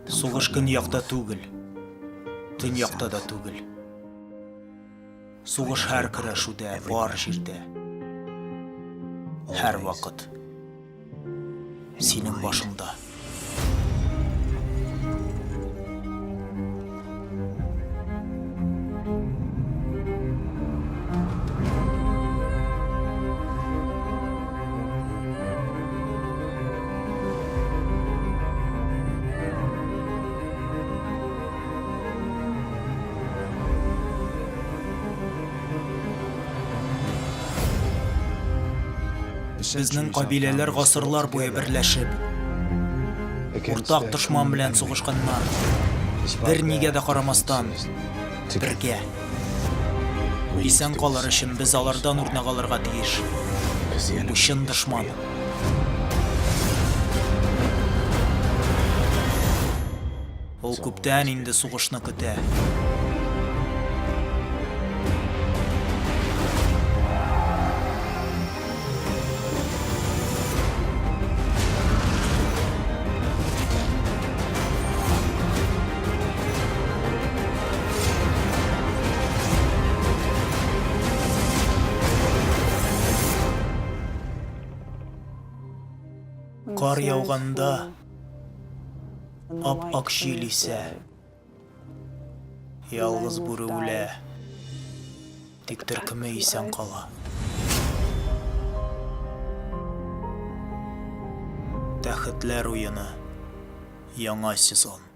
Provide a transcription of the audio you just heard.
Сугыш көньякта түгел, төньякта да түгел. Сугыш һәр көрәшүдә, бар җирдә. Һәр вакыт. Синең башыңда. Безнең кабиләләр гасырлар буе берләшеп, уртак дошман белән сугышканнар. Бернигә дә карамастан, бергә. Исән калыр өчен без алардан үрнәк алырга тиеш. Бу чын дошман. Ул күптән инде сугышны көтә. Кар яуганда ап-ак җил исә. Ялгыз бүре үлә. Тик төркеме исән кала. Тәхетләр уены. Яңа сезон.